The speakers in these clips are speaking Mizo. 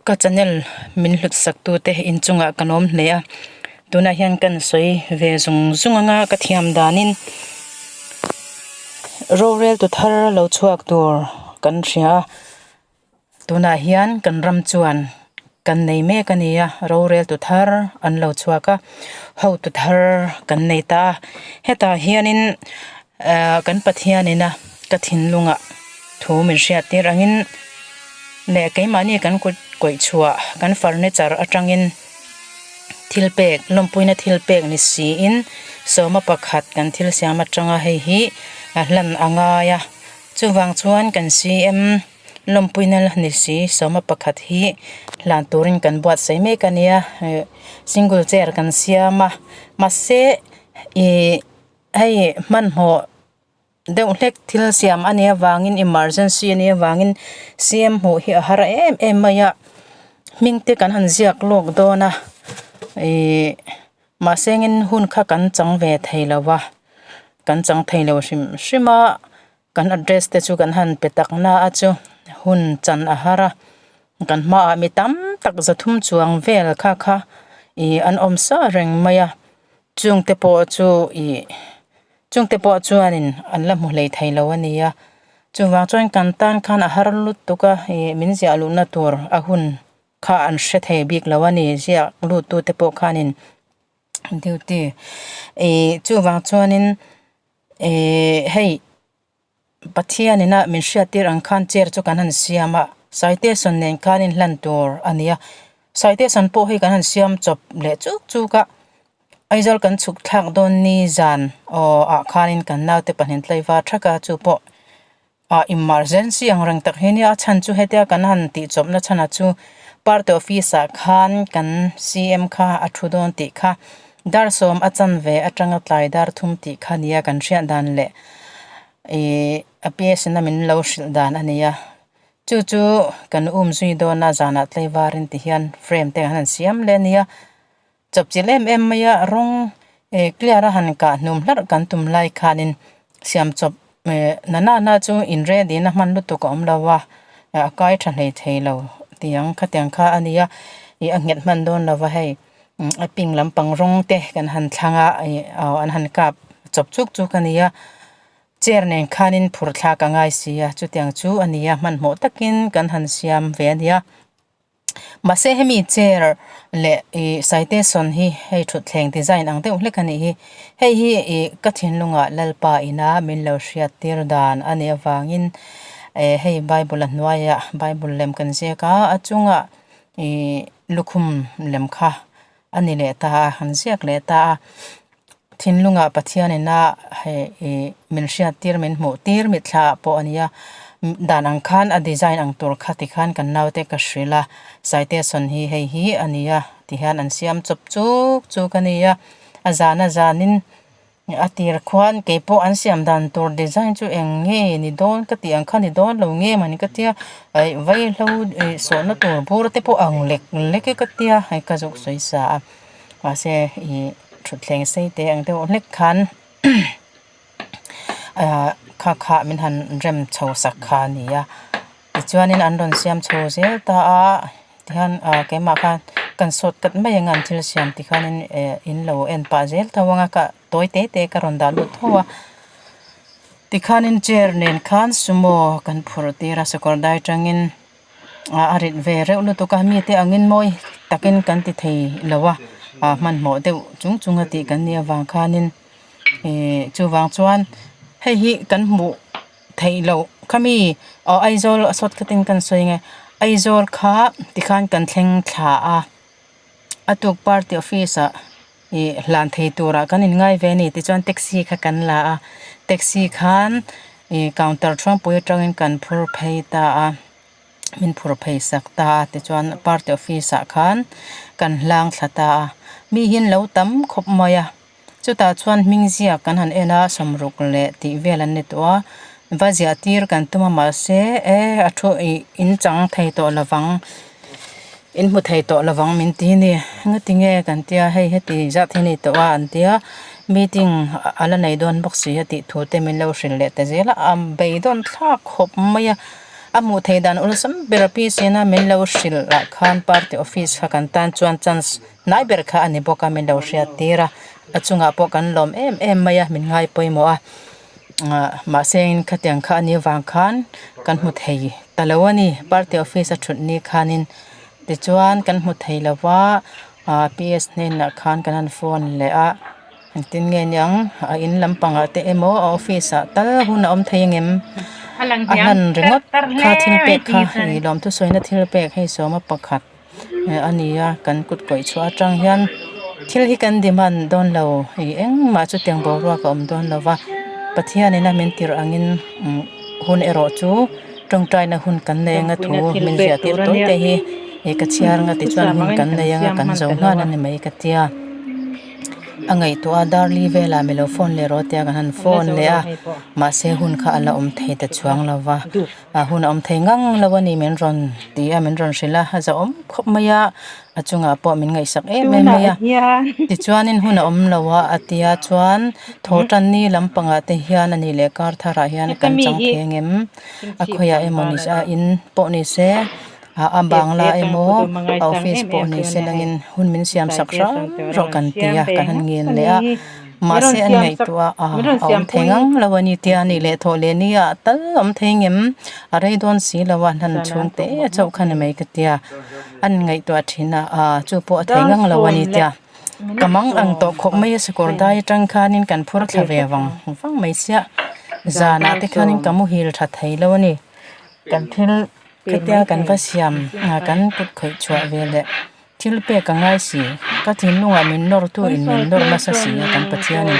Ka channel min hlut sak tu te inchungah kan awm hle a tunah hian kan sawi ve zung zung anga ka thiam danin rorel tu thar lo chhuak tur kan hria a tunah hian kan ram chuan kan nei mek a ni a rorel tu thar an lo chhuak a hotu thar kan nei ta a hetah hianin ahh kan Pathian ina ka thinlungah thu min hriat tir angin leh keimahni kan kut kawih chhuah kan furniture atangin thil pek lawmpuina thil pek ni siin sawma pakhat kan thil siam atanga hei hi a hlan a ngai a chuvang chuan kan C_M lawmpuina ni si sawma pakhat hi hlan turin kan buatsaih mek a nia ih single chair kan siam a mahse ih hei hmanhmawh. Deuh hlek thil siam a nih avangin emergency a nih avangin C_M hmuh hi a har em em mai a hming te kan han ziak lawk dawn a ihh mahse engin hun kha kan chang ve thei lo va kan chang thei lo hrim hrim a kan address te chu kan han pe tak na a chu hun chan a har a kan hmaah mi tam tak zathum chuang vel kha kha ihh an awm sa reng mai a chungte pawh chu ihh. Chungte pawh chuanin an la hmu hlei thei lo a ni a, chuvang chuan kan tan khan a har lutuk a, ih min ziah luhna tur a hun kha an hre thei bik lo a ni, ziak luttute pawh khanin duty ih chuvang chuanin ih hei Pathian ina min hriattir ang khan chair chu kan han siam a, citation nen khan inhlan tur a ni a, citation pawh hi kan han siam chawp leh chuk chuk a. Aizawl kan chhuk thlak dawn ni zan aw ah khanin kan naute pahnih tlaivar thak a chu pawh ah emergency ang reng tak hi nia a chhan chu hetia kan han tih chawpna chhan ah chu party office ah khan kan C_M kha a thu dawn tih kha dar sawm a chanve atanga tlai dar thum tih kha nia kan hriat dan leh ihh a P_S in a min lo hrilh dan a ni a. Chu chu kan um zui dawn a zanah tlaivarin ti hian frame te an han siam leh a nia. Chawpchilh em em mai a rawng eh clear a han kah hnum hlarh kan tum lai khanin siam chawp eh na na na chu in ready na hman lutuk a awm lo a a kai tha hlei thei lo tiang khatiang kha a nia ih a nghet hman dawn lo va hei a pink lampang rawng te kan han thlang a ih aw an han kap chawp chuk chuk a nia chair nen khanin phurh thlak a ngai si a chutiang chu a nia hmanhmawh takin kan han siam ve a nia. Mahse hemi chair leh ih citation hi hei thutthleng design ang deuh hlek a nih hi hei hi ih ka thinlungah Lalpa ina min lo hriat tir dan a nih avangin eh hei bible a hnuaiah bible lem kan ziak a a chungah ih lukhum lem kha a ni leh ta a an ziak leh ta a thinlungah Pathian ina hei ih min hriat tir min hmuh tir mitthla ah pawh a ni a dan ang khan a design ang tur kha tikhan kan naute ka hrilh a citation hi hei hi a ni a tihian an siam chawp chuk chuk a ni a a zan a zanin a tir khuan keipawh an siam dan tur design chu eng nge ni dawn ka tih ang kha ni dawn lo nge mawni ka tia aih vaihlo ih sawhna tur bur te pawh ang lek lek e ka tia hei ka zuk sawi sa a mahse ih thutthleng sei te ang deuh hlek khan ah kha kha min han rem chho sak kha a ni a tichuanin an rawn siam chho zel ta a tihian ah keimah khan kan sawt kat mai ang a an thil siam tikhanin eh in lo en pah zel tho ang a ka tawi te te ka rawn dah lut tho a tikhanin chair nen khan sumo kan phurh tir a sakawr dai tangin ah a rit ve reuh lutuk a mite angin mawi takin kan ti thei lo a ah hmanhmawh deuh chung chung a tih kan nih avang khanin ih chuvang chuan hei hi kan hmuh theih loh khami aw Aizawl a sawt khatin kan sawi ang e Aizawl kha tikhan kan thleng thla a a tuk party office ah ih hlan thei turah kan in ngai ve a ni tichuan taxi kha kan la a taxi khan ih counter chhuangpui atangin kan phur phei ta a min phur phei sak ta a tichuan party office ah khan kan hlang thla ta a mi hi an lo tam khawp mai a. Chutah chuan hming ziak kan han en a sawmruk leh tih vel an ni tawh a va ziah tir kan tum a mahse e a thu ih in chang thei tawh lovang in hmu thei tawh lovang min ti a ni ngatinge kan tia hei heti zat hi a ni tawh a an tia meeting a la nei dawn bawk si a tih thu te min lo hrilh leh ta zel a a beidawn thlak khawp mai a. A hmuh theih dan awlsam ber pi sena min lo hrilh ah khan party office kha kan tan chuan chance hnai ber kha a ni bawk a min lo hriat tir a a chungah pawh kan lawm em em mai a min ngai pawimawh a ah mahse in khatiang kha a nih avang khan kan hmu thei ta lo a ni party office a thut ni khanin tichuan kan hmu thei lo va ah p s hnenah khan kan han phone leh a. Engtin nge niang a in lampangah te emaw a office ah tal hun a awm thei angem a hlan ringawt kha thil pek kha ih lawmthu sawina thil pek hei sawma pakhat a ni a kan kut kawih chhuah atang hian thil hi kan demand dawn lo ih engmah chutiang boruak a awm dawn lo va Pathian in a min tirh angin hun erawh chu tawngtaina hun kan nei anga thu min ziah tir tawi te hi ih ka chhiar anga tichuan hun kan nei anga kan zo nghal a ni mai ka tia. A ngaihtuah a darli velah milo phone leh rawh tia kan han phone leh a mahse hun kha a la awm thei ta chuang lo va a hun a awm thei ngang lo a ni min rawn ti a min rawn hrilh a a zahawm khawp mai a a chungah pawh min ngaihsak em em mai a tichuanin hun a awm lo a a tia chuan thawhtan ni lampangah te hian a nih leh kar tharah hian kan chang thei ang em a khawiah emaw ni se a in pawh ni se. A bangla emaw a office pawh ni se langin hun min siam sak hram rawh kan ti a kan han ngen leh a mahse an ngaihtuah a a awm thei ngang lo a ni tia ni leh thawh leh ni ah tal awm thei ngem a rei dawn si lo a hlan chhung te chauh kha ni mai ka tia an ngaihtuah thin a a chu pawh a thei ngang lo a ni tia ka mang ang tawh khawp mai a sakawr dai atang khanin kan phur thla ve vang vang mai sia zanah te khanin ka muhil tha thei lo a ni kan thil. Khatia kan va siam a kan kut khawih chhuah ve leh thil pek a ngai si. Ka thinlungah min nawrtu in min nawr nasa si a kan Pathianin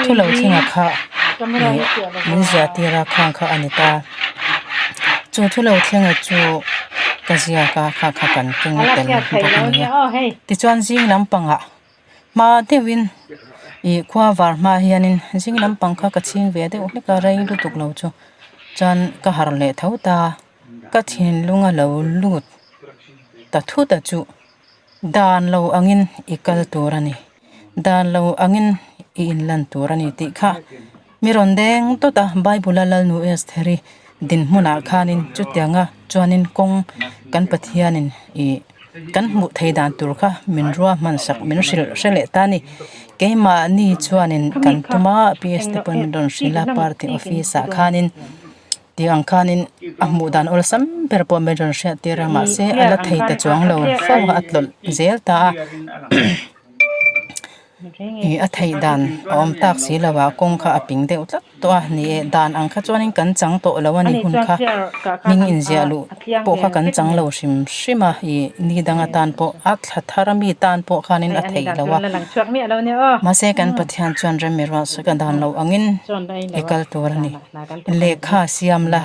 thu lo thlenga kha ih min ziah tir a khang kha a ni ta. Chu thu lo thlenga chu ka ziak a kha kha kan keng tel bawk a ni a. Tichuan zing lampangah hma deuhin ih khua var hma hianin zing lampang kha ka chhing ve deuh hlek a rei lutuk lo chu. Chuan ka harh leh tho ta, ka thinlung a lo lut ta thut a chu dan lo angin i kal tur a ni, dan lo angin i inlan tur a ni tih kha mi rawn deng dawt a, Bible a Lalnu Estheri dinhmunah khanin chutianga chuanin kawng kan Pathianin ih. Kan hmuh thei dan tur kha min ruahman sak min hrilh hre leh ta a ni. Keimahni chuanin kan tum a PS te pawhin min rawn hrilh a party office ah khanin tih ang khanin a hmuh dan awlsam ber pawh min rawn hriat tir a mahse a la thei ta chuang lo fo a a tlawlh zel ta a. Ih a theih dan a awm tak si lo a kawng kha a ping deuh tlat tawh a ni e dan ang kha chuanin kan chang tawh lo a ni hun kha hming inziah luh pawh kha kan chang lo hrim hrim a ih ni dang atan pawh a thla thar ami tan pawh khanin a theih lo a mahse kan Pathian chuan rem i ruah sawi ka dan loh angin i kal tur a ni lehkha siam la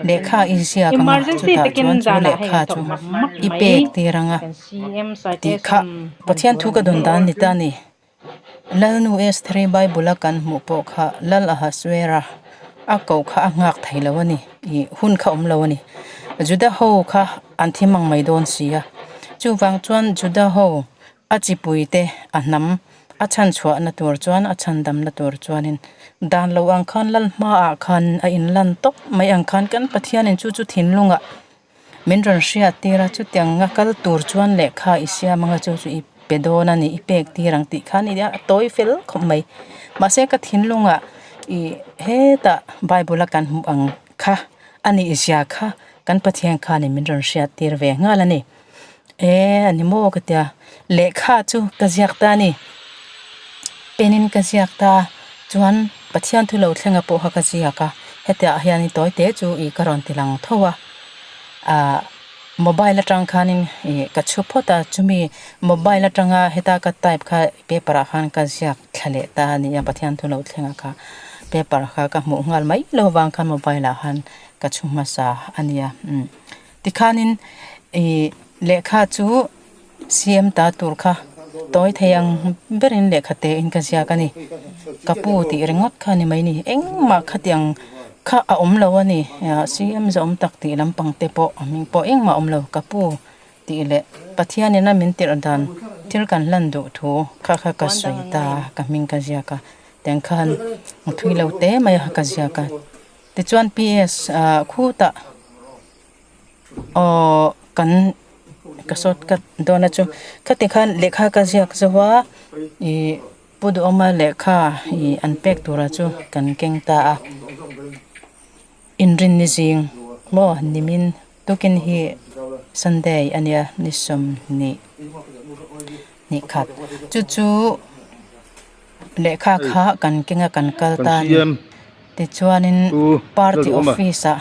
lehkha i ziak ang a chutah chuan chu lehkha chu i pek tir ang a. Tih kha Pathian thu ka dawn dan a ni ta a ni. Lalnu Estheri Bible a kan hmuh pawh kha Lal Ahasuera a koh kha a nghak thei lo a ni. Ih hun kha awm lo a ni. Juda ho kha an thi mang mai dawn si a. Chuvang chuan Juda ho a chipui te a hnam a chhan chhuahna tur chuan a chhandamna tur chuanin dan lo ang khan Lal hmaah khan a inlan tawp mai ang khan kan Pathianin chu chu thinlungah Min rawn hriat tir a, chutiang a kal tur chuan lehkha i siam anga chu chu i pe dawn a ni, i pek tir ang tih kha a ni a, a tawi fel khawp mai. Mahse ka thinlungah ih hetah Bible a kan hmuh ang kha a nih zia kha kan Pathian khanin min rawn hriat tir ve nghal a ni. E a ni maw ka tia, lehkha chu ka ziak ta a ni, pen in ka ziak ta a, chuan Pathian thu lo thlenga pawh kha ka ziak a, hetiah hian i tawi te chu ih ka rawn ti lang tho a, ah mobile atang khanin ih ka chhu phawt a, chumi mobile atanga heta ka type kha paper ah khan ka ziak thla leh ta a ni a, Pathian thu lo thlenga kha paper kha ka hmuh nghal mai lo vang khan mobile ah khan ka chhu hmasa a nia umm. Tikhanin ih lehkha chu CM ta tur kha tawi thei ang berin lehkha tein ka ziak a ni. Ka pu tih ringawt kha ni mai ni. Engmah khatiang kha a awm lo a ni. CM zawm tak tih lampang te pawh a hming pawh engmah a awm lo. Ka pu tih leh Pathianin a min tirh dan thil kan hlan duh thu kha kha ka sawi ta a, ka hming ka ziak a. Tiang khan thui lo te mai a ka ziak a. Tichuan PS khutah. Aww kan ka sawt kat dawn a chu khati khan lehkha ka ziak zo a ih Pu Duhawma lehkha ih an pek tura chu kan keng ta a inrinni zing maw nimin tukin hi Sunday a nia ni sawmhnih hnih khat chu chu lehkha kha kan keng a kan kal ta a ni. Tichuanin party office ah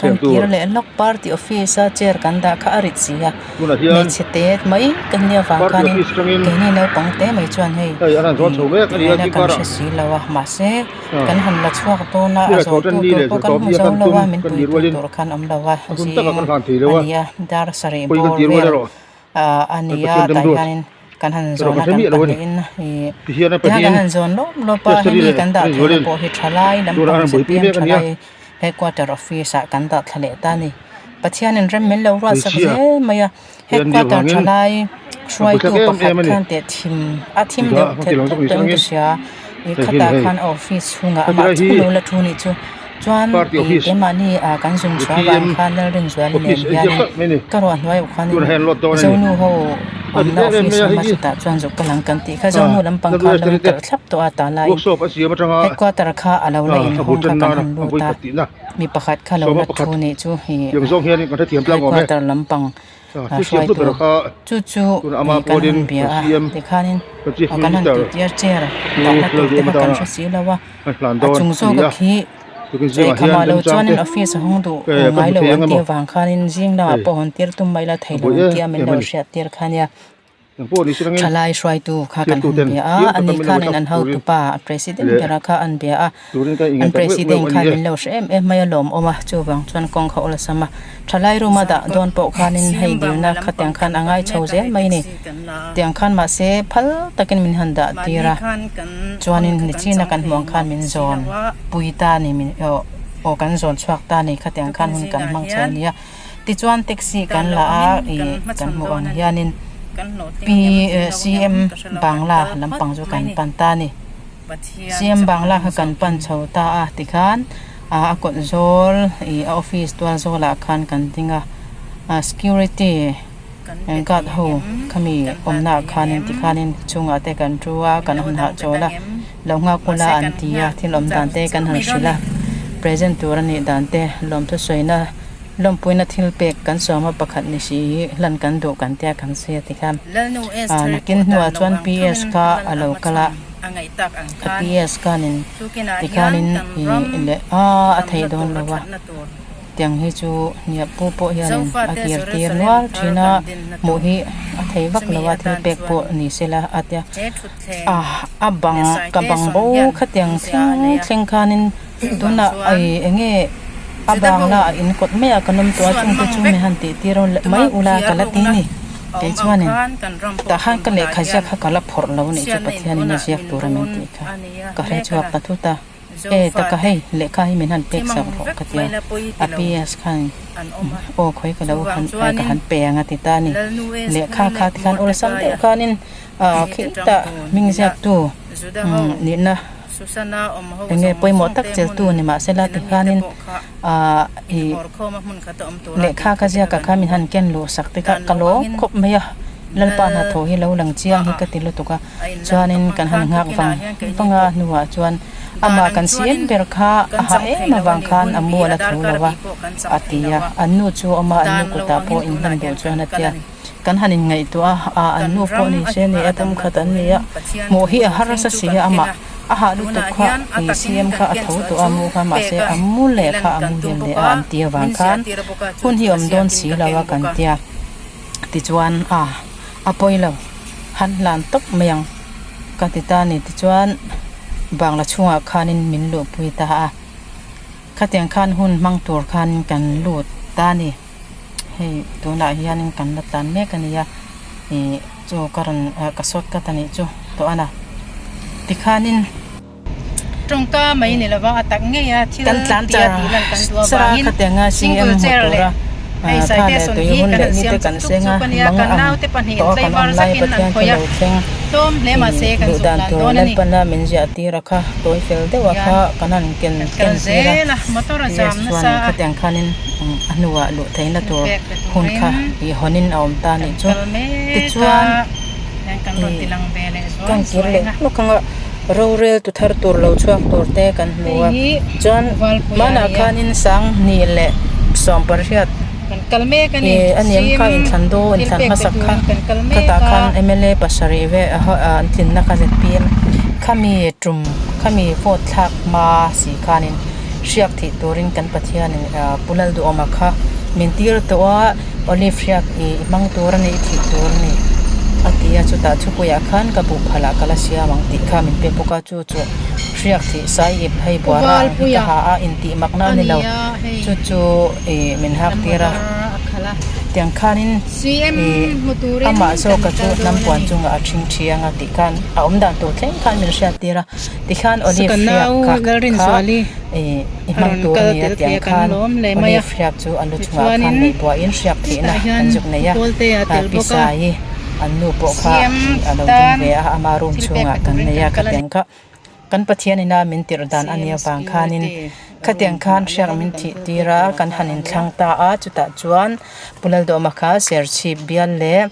kan kir leh lawk party office a chair kan dah kha a rit si a hmeichhe te mai ka nia vang khanin keini naupang te mai chuan hei tihna kan hre si lo a mahse kan han la chhuak dawn a a zawhtu tur pawh kan hmu zo lo a min puitu tur khan awm lo a zing a ni a dar sarih bawr vel. Ah a ni a tah hianin kan han zawn a kan pahnihin ih tihian kan han zawn lawp lawp a hemi kan dah theihna pawh hi thalai lampang zpm thalai headquarter office ah kan dah thla leh ta a ni Pathianin rem min lo ruat sak zel mai a headquarter thalai hruaitu pakhat khan teh thim a thim deuh thet thet tawhin ka hria ih khatah khan a office chhungah amah chu lo la thu nih chu. Chuan ih keimahni ah kan zun chhuah avang khan Lalrinzuali nen hianin ka ruah hnuai ah khanin Zonu ho awmna office awm a chutah chuan zuk ka lang kan tih kha Zonu lampang kha an lo inkalh thlap tawh a tah laiin headquarter kha a lo la inhawng kha kan han lut a mi pakhat kha lo la thu nih chu ih headquarter lampang hruaitu chu chu ih kan han bia a tikhanin kan han tih tir chair dahna tur te kha kan hre si lo a. A chung zawk a khi lehkha mah lo chuanin office a hawng duh ngai lo an tih avang khanin zing lamah pawh hawn tir tum mai la thei lo an tia min lo hriat tir kha nia. Thalai hruaitu kha kan han bia a, ani khanin an hotupa a president bera kha an bia a, an president khan min lo hre em em mai a lawmawm a, chuvang chuan kawng kha awlsam a. Thalai room a dah dawn pawh khanin hei dilna khatiang khan a ngai chho zel mai a ni. Tiang khan mahse phal takin min han dah tir a, chuanin nichina kan hmuh ang khan min zawn pui ta a ni min aw aw kan zawn chhuak ta a ni khatiang khan hun kan hmang chho a nia. Tichuan taxi kan la a ih kan hmuh ang hianin Pi CM Bangla lampang chu kan pan ta a ni. CM Bangla kha kan pan chho ta a tikhan a kawt zawl ih a office tual zawlah khan kan ding a, security. Guard ho khami awmna ah khanin tikhanin chungah te kan thu a kan han hahchawl a lo nghak ula an ti a thil awm dan te kan han hrilh a present tur a nih dan te lawmthu sawina lawmpuina thil pek kan sawm a pakhat ni si hi hlan kan duh kan tia kan sawi a tikhan ah nakin hnuah chuan PS kha a lo kal a a PS khanin tikhanin ih leh a a theih dawn lo a. Tiang hi chu hniah pu pawh hianin a kir tir nual thin a, hmuh hi a thei vak lo a thil pek pawh ni se la a tia a a bang ka bang bo khatiang thleng thleng khanin tunah ih eng nge a bang la a in kawt mai a kan awm tawh a chungte chu mi han tih tir mai ula ka la ti a ni kei chuanin tah khan ka lehkha ziak kha ka la phawrh lo a nih chu Pathianin a ziak tura min tih kha ka hre chhuak ta thut a. E taka hei lehkha hi min han pek sak rawh ka tia a PS khan aw khawi ka lo han ka han pe ang a ti ta a ni lehkha kha tikhan awlsam deuh khanin ah khitah hming ziaktu nihna eng nge pawimawh tak cheltu ni mahsela tikhanin ah ih lehkha ka ziak ah khan min han ken luh sak te kha ka lawm khawp mai a Lalpa hnathawh hi lo lang chiang hi ka ti lutuk a. Chuanin kan han nghak vang vang a hnuah chuan amah kan siam ber kha a ha em avang khan a mual a tho lo a, a ti a. An nu chu a awm a, an nu kutah pawh inhman duh chuan a ti a. Kan han inngaihtuah a, a an nu pawh ni se ni a, pum khat an ni a, hmuh hi a harsa si a, amah a hah lutuk kha i siam kha a tho tawh a, mu kha mahse a mu leh kha a muhil leh a an ti avang khan hun hi awm dawn si lo a kan ti a. Tichuan a a pawi lo han hlan tawp mai ang ka ti ta a ni tichuan bangla chhungah khanin min luhpui ta a khatiang khan hun hmang tur khanin kan lut ta a ni hei tunah hianin kan la tlan mek a ni a ih chu ka rawn ka sawt kat a nih chu tawh a na tikhanin. Tawngka mai ni lova a tak ngei a thil Kan tlan tia char tih lan kan duh char a avangin khatianga CM single hmu chair leh tura Hei Tha Saite leh sawn tui hi hun kan leh han nite siam kan chuk chuk seng a, chuk a nia, mang kan ang naute pahnih tawh a kan tlaivar awm lai zakin an Pathian khawih chu a, lo thleng tlawm hle ih mahse kan duh zuk dan lan tur dawn a ni. Lalpana min ziah tir a kha tawi fel deuh a Hian kha kan han ken kan kal ken tir a zel a, motor a PS zam chuan nasa a. khatiang khanin a hnuah luh theihna Thil tur pek pe hun kha turin ih hawnin a awm ta kan nih chu kal mek a, tichuan hian kan rawn ih tilang ve leh zuai kan kir zuai leh ang a. hlawk ang a rorel tu thar tur lo chhuak tur te kan hmu Hei a hi chuan Valpuia a hmanah ni a. khanin Sanghnih leh Sawmpariat Kan kal mek a ni. Ih a niam kha CM inthlan dawn thil inthlan pek pe hmasak kha turin kan kal mek khatah a. khan mla pasarih ve an tlinna kha zpm khami tum khami vote thlak hma si khanin hriak thih turin kan Pathianin Pu Lalduhawma kha min tir tawh a olive hriak ih i hmang tur a ni i thih tur a ni a ti a chutah thupuiah khan ka buh phalh ah ka la siam ang tih kha min pe bawk a chu chu hriak thih sai ip hei buara ang hi ka ha a intih makna a ni lo chu chu ih min hak tir a tiang khanin ih amah zawka chu hnam puan chungah a ṭhing ṭhi anga tih khan a awm dan tur thleng khan min hriat tir a tikhan olive hriak kha kha ih i hmang tur a ni a tiang khan olive hriak chu a lu chungah khan neih buahin hriak thihna an zuk nei a pisai an nu pawh kha a lo ding ve a ama room chhungah kan nei a khatiang kha. Kan Pathian ina min tirh dan a nia vang khanin khatiang khan hriak min thih tir a, kan han inthlang ta a, chutah chuan Pu Laldawma kha Serchhip bial leh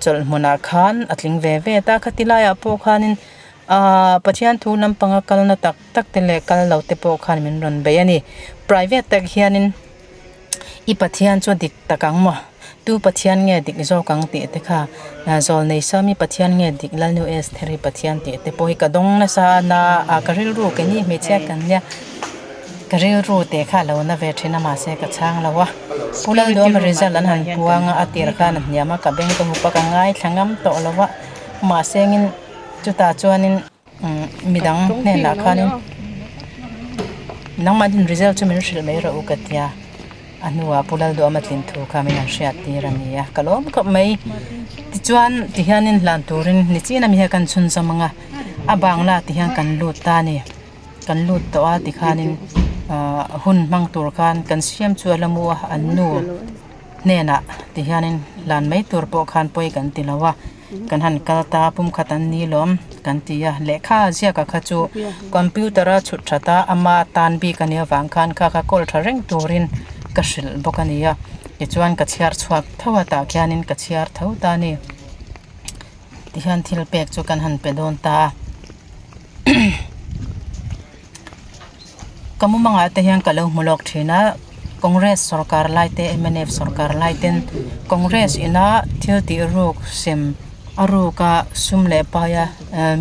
chawlh hmunah khan a tling ve ve ta. Khati laiah pawh khanin aaa Pathian thu lampanga kalna tak tak te leh kal lo te pawh khan min rawn bei a ni. Private tak hianin. I Pathian chu dik tak ang maw? Tu Pathian nge dik zawk ang tih te kha Zawlnei Sami Pathian nge dik Lalnu Estheri Pathian tih te pawh hi ka dawng nasa a na a ka rilru keini hmeichhia kan nia ka rilru te kha a lo na ve thin a mahse ka chhang lo a Pu Lalduama result an han puang a a tir khan a hniam a ka beng ka hup a ka ngaithla ngam tawh lo a mahse engin chutah chuanin Midang hnenah khanin nangmahni result chu min hrilh mai rawh u ka tia a hnuah Pu Lalduhawma tlin thu kha min han hriat tir a ni a ka lawm khawp mai tichuan tihianin hlan turin ni chin ami hian kan chhunzawm ang a a bangla tihian kan lut ta a ni kan lut tawh a tikhanin ah hun hmang tur khan kan siam chu a la mu a an nu hnenah tihianin hlan mai tur pawh khan pawi kan ti lo a. Kan han kal ta pumkhat an ni lawm kan ti a, lehkha a ziak a kha chu computer a chhut that a, ama tan bik a nih avang khan kha kha call tha reng turin ka hrilh bawk a ni a, tichuan ka chhiar chhuak tho a tah khianin ka chhiar tho ta a ni. Tihian thil pek chu kan han pe dawn ta a. Ka mumangah te hian ka lo hmu lawk thin a, Congress sorkar lai te mnf sorkar lai ten Congress ina thil tih ruk sem a ruka sum leh paia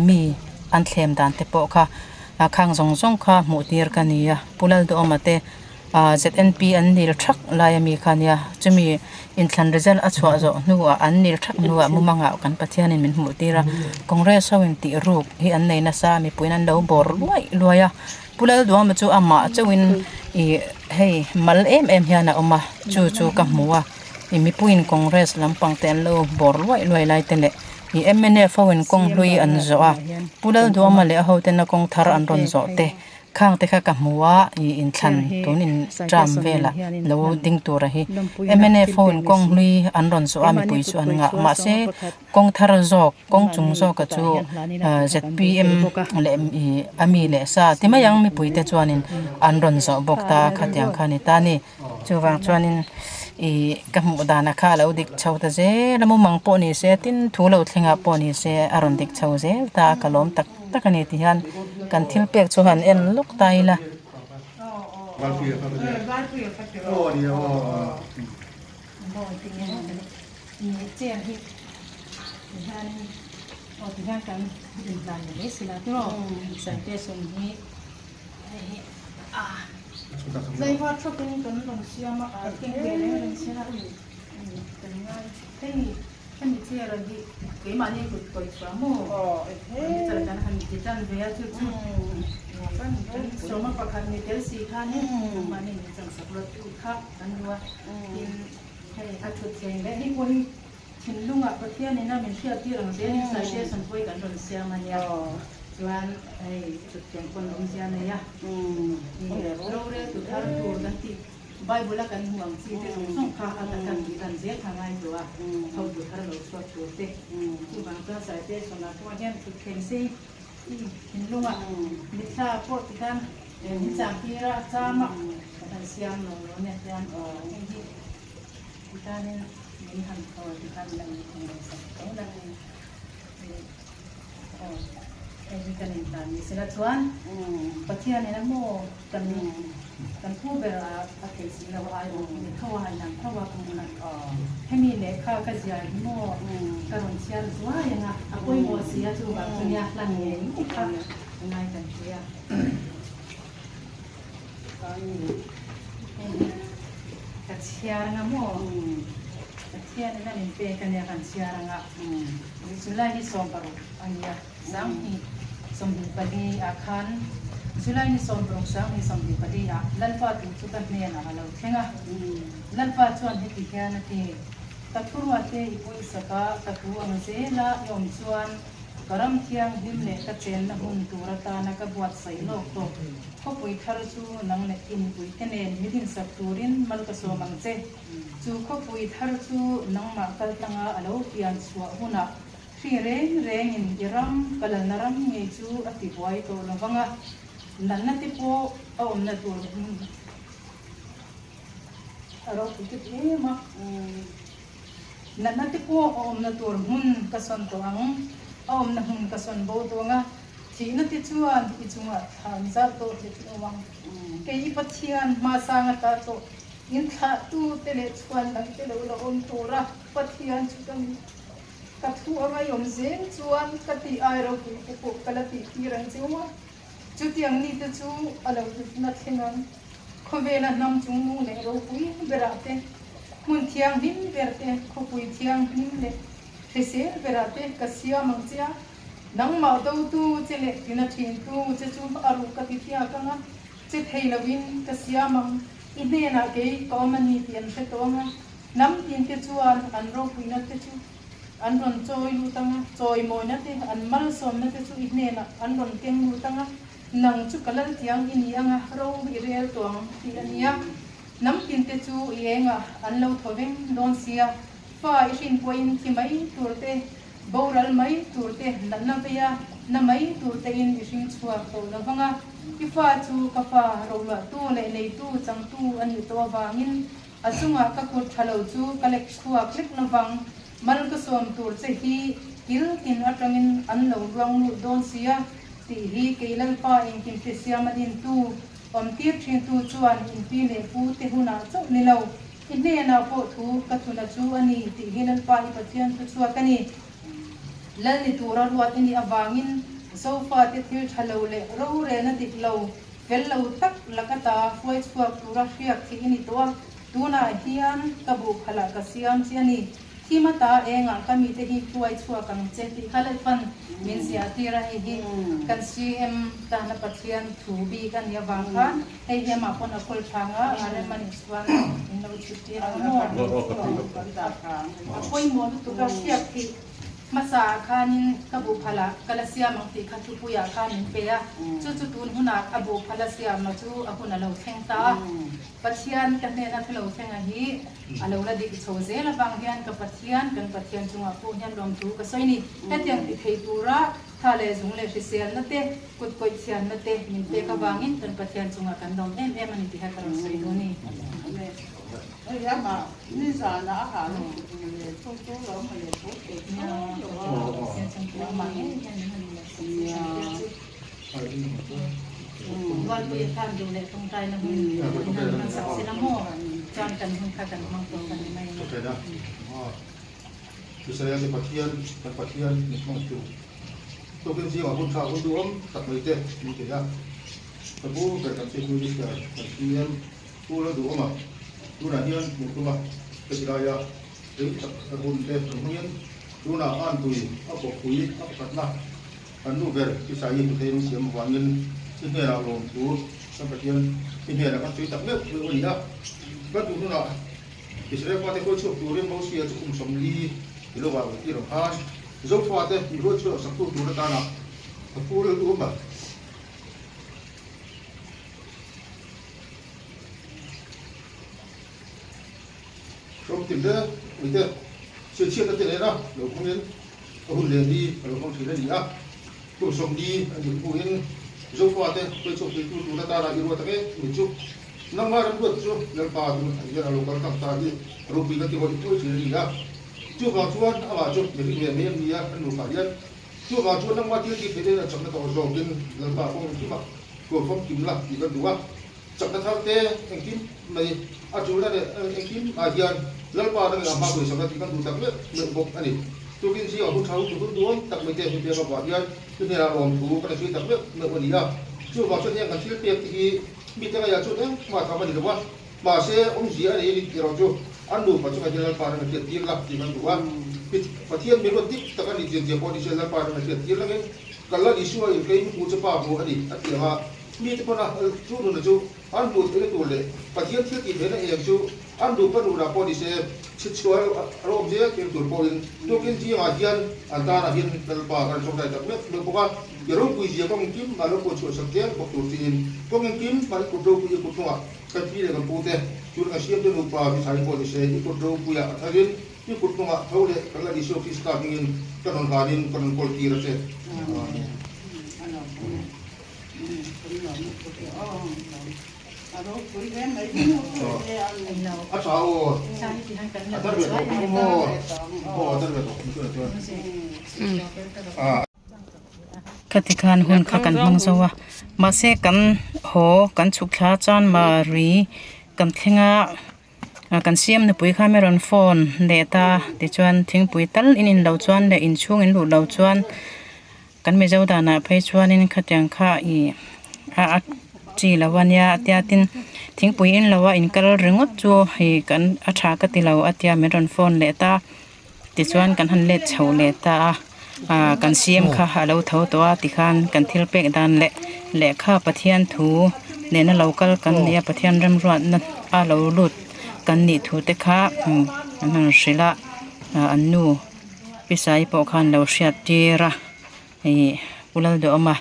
mi an thlem dan te pawh kha khang zawng zawng kha hmuh tir ka ni a, Pu Lalduhawma te. Ahh ZNP an nil thak lai ami kha nia chumi inthlan result a chhuah zawh hnuah an nil thak hnuah mumangah kan Pathianin min hmuh tir a Congress ho in tih ruk hi an nei nasa a mipuiin an lo bawr luai luai a Pu Lalduama chu amah chauhin ih hei mal em em hian a awm a chu chu ka hmu a ih mipuiin Congress lampang te an lo bawr luai luai lai te leh ih mnf ho in kawng hlui an zawh a Pu Lalduama leh a ho tena kawng thar an rawn zawh te. Khang te kha ka hmu a, ih inthlan tun in term velah lo ding tura hi mnf ho in kawng hlui an rawn zawh a mipui chu an ngah mahse kawng thar zawk kawng chung zawka chu zpm leh ih a mi leh sa ti mai ang mipui te chuanin an rawn zawh bawk ta khatiang kha a ni ta a ni. Chuvang chuanin ih ka hmuh dana kha a lo dik chho ta zel a mumang pawh ni se tin thu lo thlengah pawh ni se a rawn dik chho zel ta a ka lawm tak tak a ni ti hian kan thil pek chu han en lawk ta ila. Tlaivar thawkin kan rawn siam a, a keng ve reng reng sia a kan ngai hei hemi chair a hi keimahni kut kawih chhuah maw chal kan han ti tan ve a chu chu kan sawma pakhat ni tel si khan mahni min chang sak lo tih kha kan duh a tin hei a thut thleng leh hei pawh hi Thinlungah Pathianin a min hriattir ang zelin suggestion pawh hi kan rawn siam a nia. Chuan hei chutiang pawn awmzia a nei a. Rorel tu thar tur kan tih Bible a kan hmuh ang chi te zawng zawng kha a taka tih lan zel kha ngai tawh a, hotu thar lo chhuak tur te. Chuvang chuan Saite Sawna chungah hian thutthleng sei i thinlunga mitthla pawh ti khan min chang tir a, cham a kan han siam lo lo nia hian hei hi ti khanin min han thaw ti khan min han thawng lo sak tho la. Aw hei hi kan inhlan ni sela chuan Pathian in a maw kan kan pu ber a a theih si lo a ai awm hi ni tho a a inang tho a kum khat hemi lehkha ka ziar hi maw ka rawn chhiar zuai ang a a pawimawh si a chuvang chu nia hlan ngei ngei kha a ngai kan hria hei hi ka chhiar ang a maw Pathian in a min pek a nia kan chhiar ang a. July ni 16 a nia, 2024 ah khan July ni 16 2024 ah Lalpa tu chu ka hnenah a lo thleng a. Lalpa chuan heti hian a ti, Ka thuruate i pawisak a, ka thu ang zela i awm chuan ka ram thianghlim leh ka chenna hun tur atana ka buatsaih lawk tawh. Khawpui thar chu nang leh i mipuite nen mi dinsak turin mal ka sawm ang che. Chu khawpui thar chu nangmah kal tlanga a lo pian chhuah hunah hri reng rengin i ram ka lalna ram ngei chu a ti buai tawh lo vang a, natna te pawh a awmna tur hmun a ropui tep em a. Natna te pawh a awmna tur hmun ka sawn tawh ang, a awmna hmun ka sawn bo tawh ang a, thihna te chuan i chungah thlan zar tawh hlek lo ang. Kei i Pathian hmasang ata tawh In thlahtute leh chhuan dangte lo la awm tura Pathian chu ka ni. Ka thu a ngaihawm zel chuan ka tih ai ropui te pawh ka la tih tir ang cheu a, chutiang ni te chu a lo hlutna thleng ang. Khawvela hnam chungnung leh ropui berah te, hmun thianghlim ber te, khawpui thianghlim leh hrisel berah te ka siam ang che a, nangmah dotu che leh tina thintu che chu a ruh ka ti thiak ang a, Che thei loin ka siam ang, i hnenah kei ka awm a ni tih an hre tawh ang a, hnam tinte chuan an ropuina te chu an rawn chawi lut ang a, chawimawina te, an malsawmna te chu i hnenah an rawn keng lut ang a, nang chu ka laltiang i ni ang a, ro i rel tawh ang tih a ni a. Hnam tinte chu i engah an lo thaw veng dawn si a, fa i hrin pawhin thi mai tur te, Boral mai tur te, natna veia na mai tur tein i hring chhuak tawh lo vang a, i fa chu ka fa rohluahtu leh neitu changtu a nih tawh avangin a chungah ka kut tha lo chu ka lek chhuak hlek lo vang. Mal ka sawm tur che hi kil tin atangin an lo ruang lut dawn si a, tih hi kei Lalpa engkim hre siam a dintu, awmtir thintu chuan inpi leh pu te hunah chauh ni lo. I hnenah pawh thu ka thuna chu a ni tih hi Lalpa i Pathian thu chhuak a ni. Lal ni tura ruat i nih avangin Zofate thil tha lo leh rorelna dik lo, fel lo tak laka ta hruai chhuak tura hriak thih i ni tawh a, tunah hian ka buhphalah ka siam che a ni. Thim ata engah ka mite hi hruai chhuak ang che tih kha Lalpan min ziah tir a, hei hi kan CM tana Pathian thu bik a nih avang khan hei hi amah pawn a kawl thang a, a rem a nih chuan min lo chhut tir ang maw? A pawimawh lutuk a hriat tih hmasa ah khanin ka buhphalah ka la siam ang tih kha thupuiah khan min pe a, chu chu tun hunah a buhphala siamna chu a hun a lo thleng ta a. Pathian ka hnena thu lo thlenga hi a lo la dik chho zel avang hian ka Pathian, kan Pathian chungah pawh hian lawmthu ka sawi ni. Hetiang ti thei tura tha leh zung leh hriselna te, kut kawih thianna te min pek avangin kan Pathian chungah kan lawm em em a ni tih kha ka rawn sawi duh a ni. Valpui a khan duh leh tawngtaina hun in han sak sela maw chuan kan hun kha kan hmang tawh kan ni mai a ni. Israel te Pathian, kan Pathian min hmang tu tawkin zingah hun tha hun duhawm tak mai te min ti a. Ka pu ber kan Chief Minister kan CM Pu Lalduhawma tunah hian hmuh tum a ka ti lai a, rei tak hun te rawn hmangin tunah Anpui a kawppui a pakhatna Kan nu ber Isai hmu thei siam avangin i hnenah lawmthu kan Pathian i hnenah kan sawi tak meuh meuh a ni a. Kan duh hnunah Israel fate hruai chhuak turin Mosia chu kum 40 i lo vah tir ang khan Zofate mi hruai chhuak saktu tur atana a pu rilru a. tinreng mai te chhiatchhiatna te nena lo hmangin a hun leh ni a lo hmang thin a ni a. Kum sawmli a nih hnuin Zofa te hruaichhuak puitu tur atana i ruat ang e tih chu nangmah remruat chu Lalpa tun hian a lo kal tak ta hi ropui ka ti hawi thuai thin a ni a. Chuvang chuan amah chu mihring leh mai an ni a, an nupa hian. Chuvang chuan nangmah thil tih theih in a chakna tawh zawkin Lalpa kawng engkimah tuamfawm kim la tih kan duh a. Chakna thar te engkim mai a tulna leh engkim ah hian Lalpa nangin a hma pawisa ka tih kan duh tak meuh meuh bawk a ni. Tukin zingah hun tha hun hun duam tak mai te hun pek avah hian i hnenah lawmthu kan insawi tak meuh meuh a ni a. Chuvang chuan heng kan thil pek te hi mite ngaiah chuan engmah tham a ni lo a, mahse awmzia a nei a ni tih erawh chu an nupa chungah hian Lalpa nangin hriat tir la tih kan duh a. Pathian mi ruat dik tak a nih zia zia pawh ni se Lalpa nangin hriat tir langin ka la Isua in kei hmu chu pa hmu a ni a ti ang a. Mite pawn a chu nuna chu an hmuh theihna tur leh Pathian thil tih theihna eng chu an nupa nunah pawh ni se, chhichhuah a lo awm zel tir tur pawhin tukin zingah hian an tanah hian Lalpa kan tawngtai tak meuh meuh bawk a. I ropui zia kawng engkim a lo pawh chhuah sak zel bawk tur chiin kawng engkim hmai kut ropui i kut hnungah kan pi leh kan pu te tuna kan siamte nupa mithai pawh ni se i kut ropuiah a tharin i kut hnungah tho leh kan la Isua Krista hmingin ka rawn hlanin ka rawn kawl tir a che. A tha aw, a dar ve tawh bawk maw? Aw a dar ve tawh chu chuan. Khati khan hun kha kan hmang zo a, mahse kan haw kan chhuk thla chuan mari kan thleng a. Kan siam nupui kha mi rawn phone leh ta tichuan thingpui tal in in lo chuan leh inchhung in luh lo chuan kan mizo danah phei chuanin khatiang kha ih a a chi lo a nia a tia tin thingpui in lo a in kal ringawt chu ih kan a tha ka ti lo a tia min rawn phone leh ta tichuan kan han let chho leh ta a ah kan siam kha a lo tho tawh a tikhan kan thil pek dan leh lehkha Pathian thu nena lo kal kan ni a Pathian remruatna a lo lut kan nih thu te kha an han hrilh a ah an nu pisai pawh khan lo hriat tir a ih Pu Lalduhawma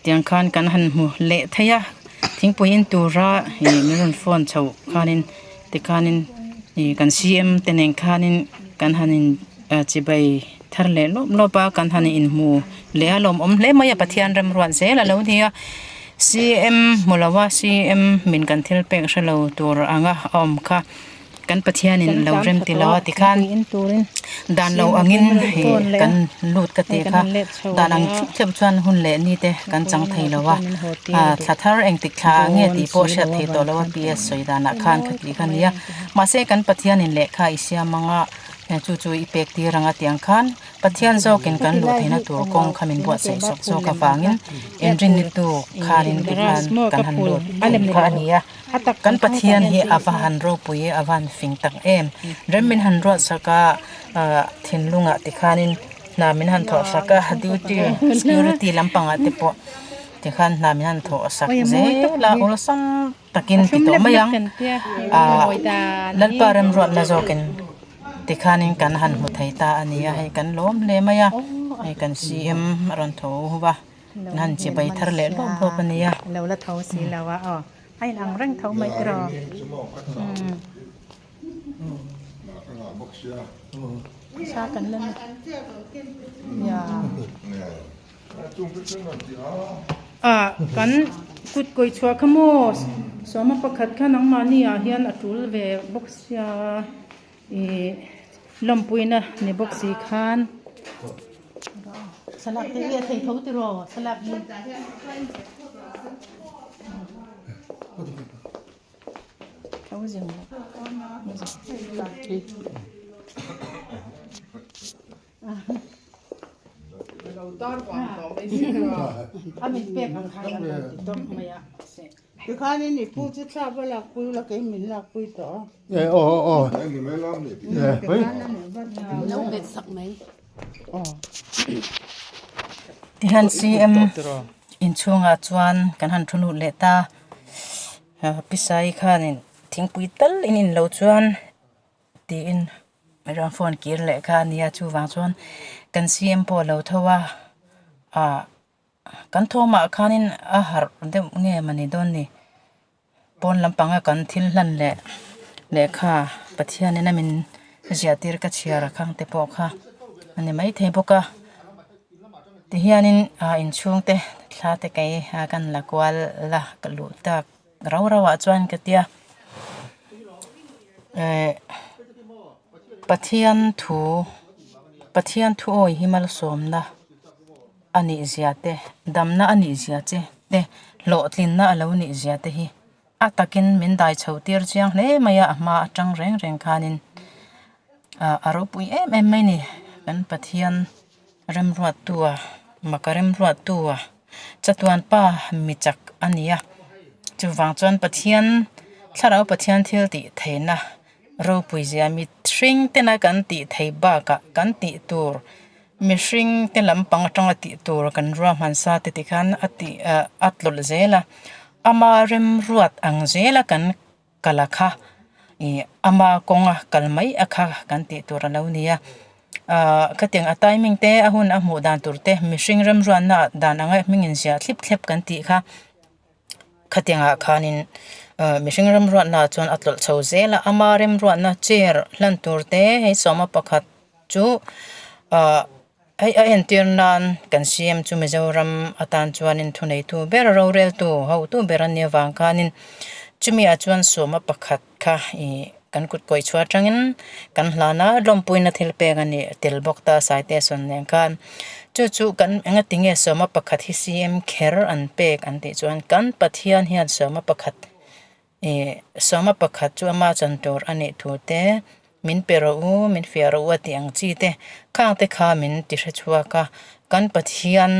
tiang khan kan han hmu leh thei a thingpui in tura ih min rawn phone chhoh khanin tikhanin ih kan CM te nen khanin kan han in chibai thar leh lawp lawp a kan han inhmu leh a lawmawm hle mai a Pathian remruat zel a lo ni a CM hmu lo a CM min kan thil pek hre lo tur anga a awm kha. Kan Pathianin lo rem ti lo a tikhan dan lo angin hei kan lut ka tih kha dan ang thlep thlep chuan hun leh ni te kan chang thei lo a thla thar engtik thla ah nge tih pawh hriat theih tawh lo a PS sawi danah khan kha tih kha a ni a mahse kan Pathianin lehkha i siam anga chu chu i pek tir anga tiang khan Pathian zawkin kan luh theihna tur kawng kha min buatsaih sawk zawk avangin inrinni tu khanin tikhan kan han lut thei kha a ni a. Kan Pathian hi a va han ropui a va han fing tak em. Rem min han ruat sak a thinlungah tikhanin hna min han thawh sak a duty security lampangah te pawh tikhan hna min han thawh sak zel a awlsam takin ti tawh mai ang ah Lalpa remruatna zawkin tikhanin kan han hmu thei ta a ni a hei kan lawm hle mai a hei kan CM a rawn tho va. An chibai thar leh lawp lawp a nia. Lo la tho si lo a aw. A in ang reng tho mai tiraw. Sa kan la ni. Ya. A kan kut kawi chhuah kha maw sawma pakhat kha nangmahni ah hian a tul ve bawk sia ih lawmpuina ni bawk si khan. Salak te hi a thei tho tiraw salak hi. Tho zing lo. A min pek ang khan an lo ti tawp mai a. Tikhanin i pu chu thla va lakpui ula kei min lakpui tawh a. E aw aw aw. Lo bet sak mai. Tihian CM inchhungah chuan kan han thu lut leh ta pisai khanin thingpui tal in in lo chuan tiin rawn phone kir leh kha a nia chuvang chuan kan CM pawh a lo tho a ah kan thawmah khanin a harh deuh nge mawni dawn ni. Pawn lampanga kan thil hlan leh Lehkha Pathianin a min ziah tir ka chhiar a khang te pawh kha a ni maithei bawk a tihianin ah inchhung te thla te kei a kan la kual la ka luh tak rau rau ah chuan ka tia eh Pathian thu Pathian thu awi hi malsawmna a nih zia te damna a nih zia che te hlawhtlinna a lo nih zia te hi. A takin min dai chho tir chiang hle mai a, a hma atang reng reng khanin ah a ropui em em mai a ni. Kan Pathian remruattua maka remruattua chatuan pa mi chak a ni a, chuvang chuan Pathian thlarau Pathian thil tih theihna ropui zia mihring tena kan tih theih bakah kan tih tur Mihring te lampang atanga tih tur kan ruahman sa te tikhan a tih ah a tlawlh zel a ama remruat ang zela kan kal a kha ih ama kawnga kal mai a kha kan tih tur a lo ni a ah khatiang a timing te a hun a hmuh dan tur te mihring remruatna dan anga hming in ziah thlip thlep kan tih kha. Khatiangah khanin ah mihring remruatna ah chuan a tlawlh chho zel a ama remruatna chair hlan tur te hei sawma pakhat chu ah hei a entir nan kan siam chu Mizoram atan chuanin thuneitu ber roreltu hotu ber a nih avang khanin chumi ah chuan sawma pakhat kha ih kan kut kawih chhuah atangin kan hlan a lawmpuina thil pek a nih tel bawk ta saite sawn nen khan chu chu kan enga tinge sawma pakhat hi CM kher an pek an tih chuan kan Pathian hian sawma pakhat ih sawma pakhat chu ama chan tur a nih thu te min pe rawh u min fiah rawh u a tih ang chi te khang te kha min ti hre chhuak a kan Pathian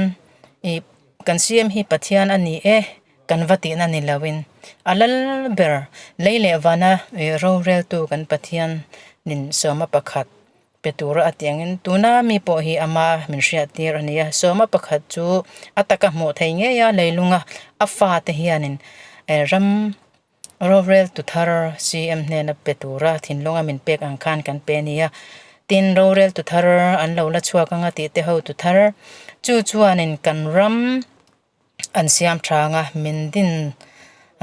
ih kan CM hi Pathian a ni e. Kan va tihna ni loin a lal ber lei leh vana roreltu kan Pathian nin sawma pakhat pe tura a tih angin tuna mi pawh hi ama min hriat tir a ni a. Sawma pakhat chu a taka hmuh theih ngei a leilunga a fate hianin ram roreltu thar CM hnena pe tura thinlunga min pek ang khan kan pe a ni a. Tin, roreltu thar an lo la chhuak anga tih te hotu thar chu chuanin kan ram an siam thang a min din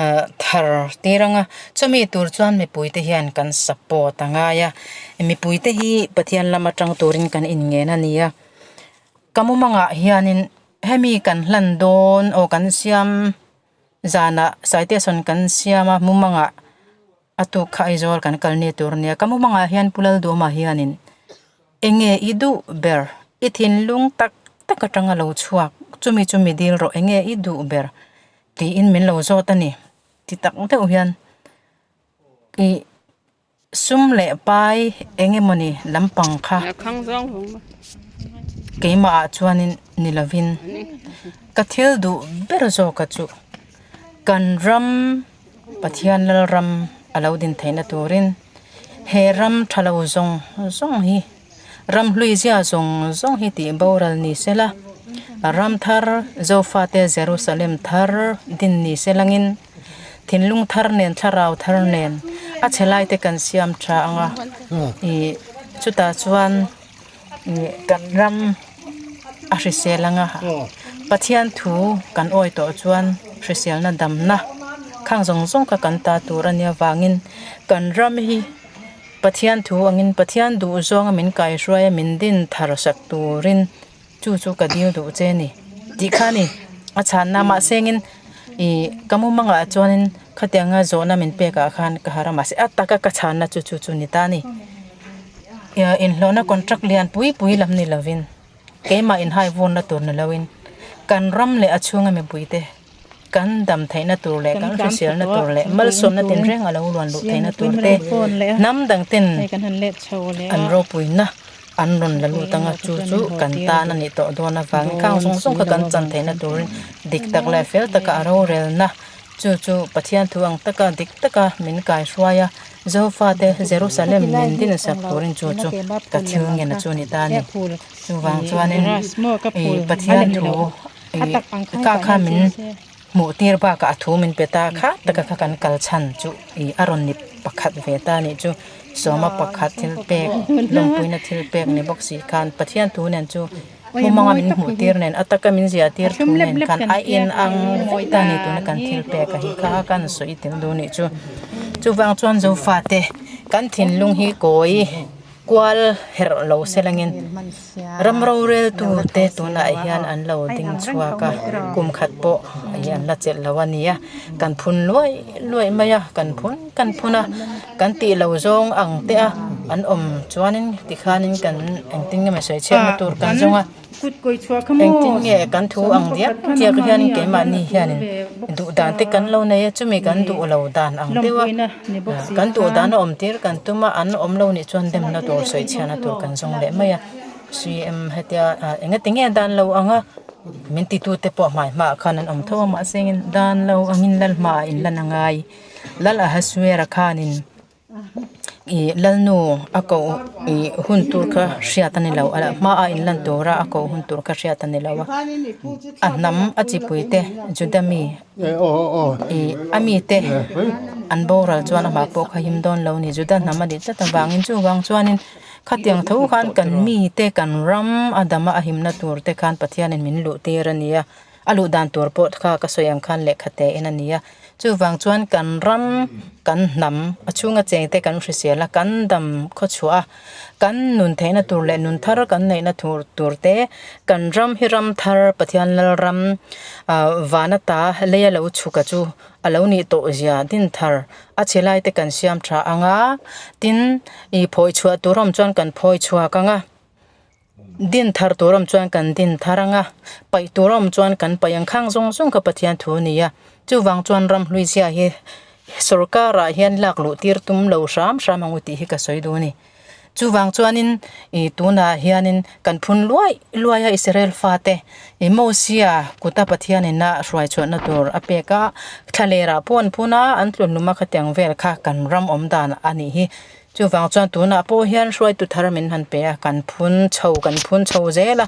ah thar tir ang a chumi tur chuan mipui te hian kan support a ngai a mipui te hi Pathian lam atang turin kan inngen a ni a ka mumangah hianin hemi kan hlan dawn aw kan siam zanah saitesawn kan siam a mumangah a tuk kha Aizawl kan kal ni tur a nia ka mumangah hian Pu Lalduhawma hianin Enge i duh ber? I thinlung tak tak atanga lo chhuak, chumi chumi dil rawh enge i duh ber? tiin min lo zawt a ni. Ti tak deuh hian i sum leh pai eng emawni lampang kha keimah ah chuanin ni lovin ka thil duh ber zawka chu kan ram Pathian Lalram a lo din theihna turin he ram tha lo zawng zawng hi ram hlui zia zawng zawng hi tih boral ni sela ram thar Zofate Jerusalem thar din ni selangin thinlung thar nen thlarau thar nen a chhe lai te kan siam tha ang a ih chutah chuan ih kan ram a hrisel anga Pathian thu kan awi tawh chuan hriselna damna khang zawng zawng kha kan ta tur a nia vangin kan ram hi Pathian thu angin Pathian duh zawnga min kaihruai a min din thar sak turin chu chu ka dil duh che a ni tih kha a ni a chhanna mahsengin ih ka mumangah chuanin khatianga zawhna min pekah khan ka har a mahse a taka ka chhanna chu chu chu ni ta a ni. Inhlawhna contract lian pui pui lam ni lovin keimah inhai vunna tur ni loin kan ram leh a chhunga mipuite kan dam theihna tur leh kan hriselna tur leh malsawmna tinreng a lo luan luh theihna tur te hnam dang ten an ropuina an rawn la lut anga chu chu kan tan a nih tawh dawn avangin khang zawng zawng kha kan chan theihna turin dik tak leh fel taka a rorelna Chu chu Pathian thu ang taka dik taka min kaihruai a, Jehova-te Jerusalem min din sak turin chu chu ka thil ngen a chu ni ta a ni. Chuvang chuanin i Pathian thu i ka kha min hmuh tir bakah a thu min pe ta kha taka kha kan kal chhan chu i a rawn ni pakhat ve ta a nih chu. Sawma pakhat thil pek, lawmpuina thil pek ni bawk si khan Pathian thu nen chu Hmumanga min hmuh tir nen a taka min ziah tir thu nen khan a in ang vek ta a ni tuna kan thil pek a hi kha kan sawi tel duh nih chu. Chuvang chuan Zofate kan thinlung hi kawi kual herh lo selangin ram roreltu te tunah hian an lo ding chhuak a, kum khat pawh hi an la chelh lo a ni a, kan phun luai luai mai a, kan phun kan phun a, kan tih lo zawng ang te a an awm chuanin tikhanin kan engtin nge maw sawi chhiatna tur kan zawng a. Engtin nge kan thu ang diak diak hian keimahni hianin duh dan te kan lo nei a, chumi kan duh lo dan ang deuh a, kan duh dan a awm tir kan tum a, an awm lo nih chuan demna tur sawi chhiahna tur kan zawng leh mai a, CM hetia engati nge dan lo ang a, min titute pawh hmai hmaah khan an awm tho a, mahse dan lo angin lal hmaah in lan a ngai, lal Ahasuera khanin. Ih lalnu a koh ih hun tur kha hriat a ni lo a hmaah in lan tura a koh hun tur kha hriat a ni lo a a hnam a chipui te Juda mi ih a mi te an boral chuan amah pawh kha him dawn lo a ni Juda hnam a nih tlat avangin chuvang chuanin khatiang tho khan kan mi te kan ram a dama a himna tur te khan Pathianin min luh tir a ni a. A luh dan tur pawh kha ka sawi ang khan lehkha te in a ni a, chuvang chuan kan ram kan hnam a chhunga cheng te kan hrisel a, kan dam khaw chhuah a, kan nun theihna tur leh nun thar kan neihna tur tur te, kan ram hi ram thar Pathian lal ram ah van ata lei a lo chhuk a chu a lo nih tawh zia din thar a chhe lai te kan siam tha ang a, tin ih phawi chhuah tur awm chuan kan phawi chhuak ang a. Din thar tur awm chuan kan din thar ang a, paih tur awm chuan kan paih ang khang zawng zawng kha Pathian thu a ni a. Chuvang chuan ramhlui zia hi sorkarah hian lak luh tir tum lo hram hram ang u tih hi ka sawi duh a ni. Chuvang chuanin ih tunah hianin kan phun luai luai a Israel fate ih Mosia kuta Pathianin a hruai chhuahna tur a pek a, thlalerah pawh an phun a, an tlunhlum a khatiang vel kha kan ram awm dan a nih hi. Chuvang chuan tunah pawh hian hruaitu thar min han pe a, kan phun chho kan phun chho zel a,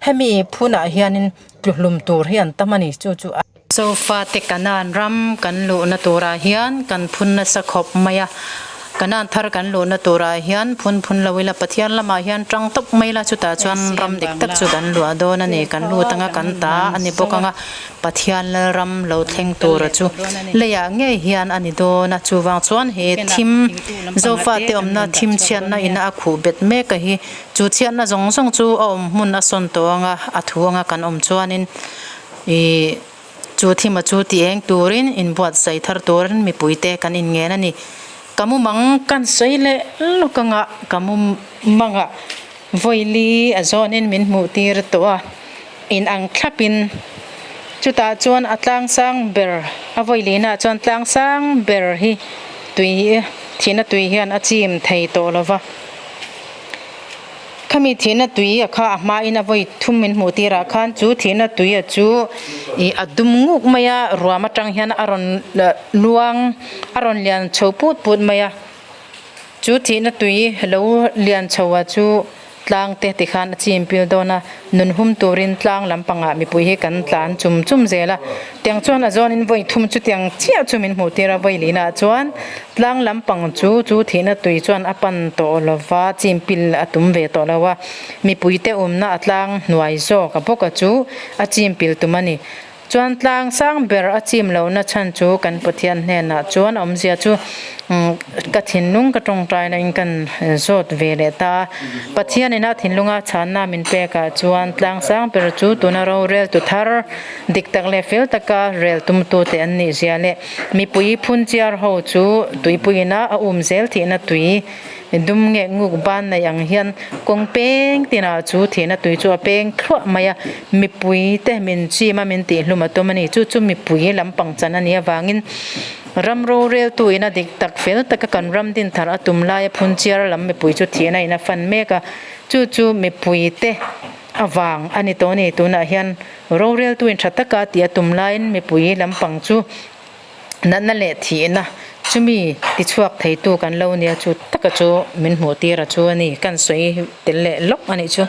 hemi phunah hianin tluhlum tur hi an tam a ni chu chu a. Sofa te Kanan ram kan luhna turah hian kan phun nasa khawp mai a, Kanan thar kan luhna turah hian phun phun lo ila Pathian lamah hian tang tawp mai ila chutah chuan ram dik tak chu kan luah dawn a ni, kan lut anga kan ta a ni bawk anga Pathian Lalram lo thleng tura chu leiah ngei hian a ni dawn a, chuvang chuan he thim Zofate awmna thim chhiatna ina a khuh bet mek a hi, chu chhiatna zawng zawng chu a awm hmun a sawn tawh anga a thu anga kan awm chuanin ih chu thima chu ti eng turin inbuatsaih thar turin mipuite kan inngen a ni. Ka mumang kan sawi leh lawk anga ka mumangah vawili a zawnin min hmuh tir tawh a. In ang thlapin chutah chuan a tlang sang ber a vawi lihnaah chuan tlang sang ber hi tui thihna tui hian a chim thei tawh lo va. Khami thihna tui a kha a hmain a vawi thum min hmuh tirah khan chu thihna tui a chu ih a dum nguk mai a, ruam atang hian a rawn luang a rawn lian chho put put mai a. Chu thihna tui lo lian chho a chu. Tlang te tikhan a chim pil dawn a, nun hum turin tlang lampangah mipui hi kan tlan chum chum zel a. Tiang chuan a zawnin vawi thum chutiang chiah chu min hmuh tir a, vawi lihnaah chuan tlang lampang chu chu thihna tui chuan a pan tawh lo va, chim pil a tum ve tawh lo a, mipuite awmna a tlang hnuai zawk a bawk a chu a chim pil tum a ni. Chuan tlang sang ber a chim lohna chhan chu kan Pathian hnenah chuan awmzia chu ka thinlung ka tawngtaina in kan zawt ve leh ta. Pathian ina thinlunga chhanna min pekah chuan tlang sang ber chu tuna rorel tu thar dik tak leh fel taka rel tumtute an nih zia leh mipui phunchiar ho chu tuipuiina a um zel thihna tui Dum nge nguk ban nei ang hian kawng peng tinah chu thihna tui chu a peng thluah mai a, mipui te min chim a min tihhlum a tum a ni. Chu chu mipui lampang chan a nih avangin ram roreltu ina dik tak fel taka kan ram din thar a tum laia phunchiar lam mipui chu thihna in a fan mek a, chu chu mipui te avang a ni tawh a ni. Tunah hian roreltu in tha taka tih a tum laiin mipui lampang chu Natna leh thihna chumi tichhuak theitu kan lo nia chu taka chu min hmuh tir a chu a ni, kan sawi tel leh lawk a nih chu.